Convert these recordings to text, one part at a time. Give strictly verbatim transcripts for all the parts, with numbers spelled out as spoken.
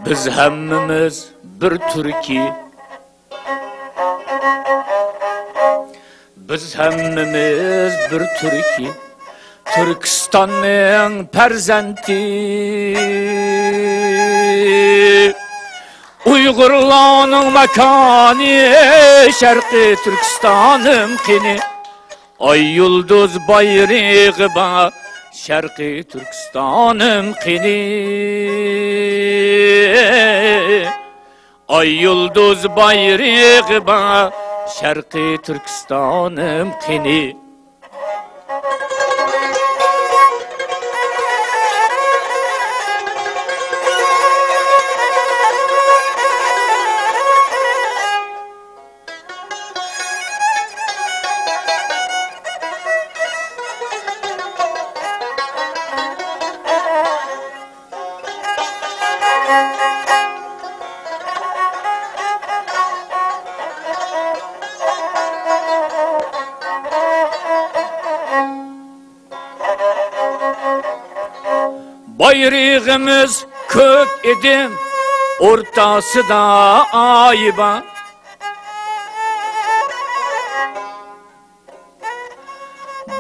بىز ھەممىمىز بىر تۈركىي، بىز ھەممىمىز بىر تۈركىي، تۈركىستاننىڭ پەرزەنتى. ئۇيغۇرلارنىڭ ماكانى شەرقىي تۈركىستانىم قېنى. ئاي يۇلدۇز بايرىقى بار شەرقىي تۈركىستانىم قېنى. ئاي يۇلدۇز بايرىقى بار شەرقىي تۈركىستانىم قېنى. بايرىقىمىز كۆك ئىدى، ئورتاسىدا ئاي بار.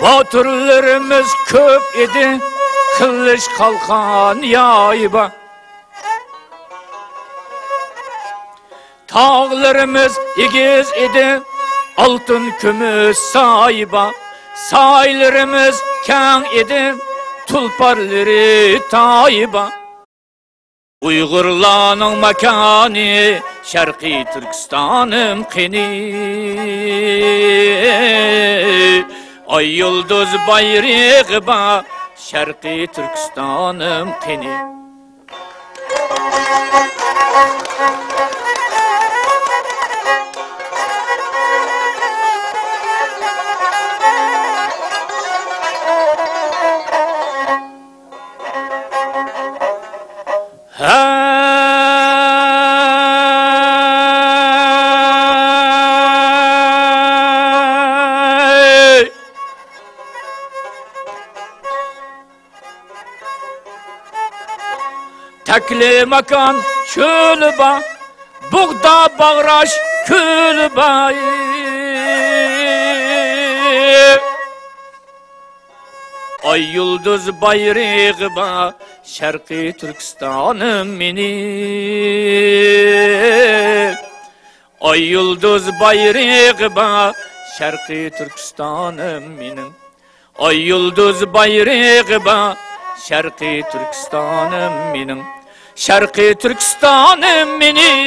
باتۇرلىرىمىز كۆپ ئىدى، قىلىچ، قالقان، يايى بار. تاغلىرىمىز ئېگىز ئىدى، ئالتۇن، كۈمۈش سايى بار. سايلىرىمىز كەڭ ئىدى، تۇلپارلىرى تايى بار. ئۇيغۇرلارنىڭ ماكانى شەرقىي تۈركىستانىم قېنى. ئاي يۇلدۇز بايرىقى بار شەرقىي تۈركىستانىم قېنى. ھەي! تەكلىماكان چۆلى بار، بۇغدا باغراش كۆلى بار. ئاي يۇلدۇز بايرىقى بار شەرقىي تۈركىستانىم مېنىڭ. ئاي يۇلدۇز بايرىقى بار شەرقىي تۈركىستانىم مېنىڭ. ئاي يۇلدۇز بايرىقى بار شەرقىي تۈركىستانىم مېنىڭ. شەرقىي تۈركىستانىم مېنىڭ.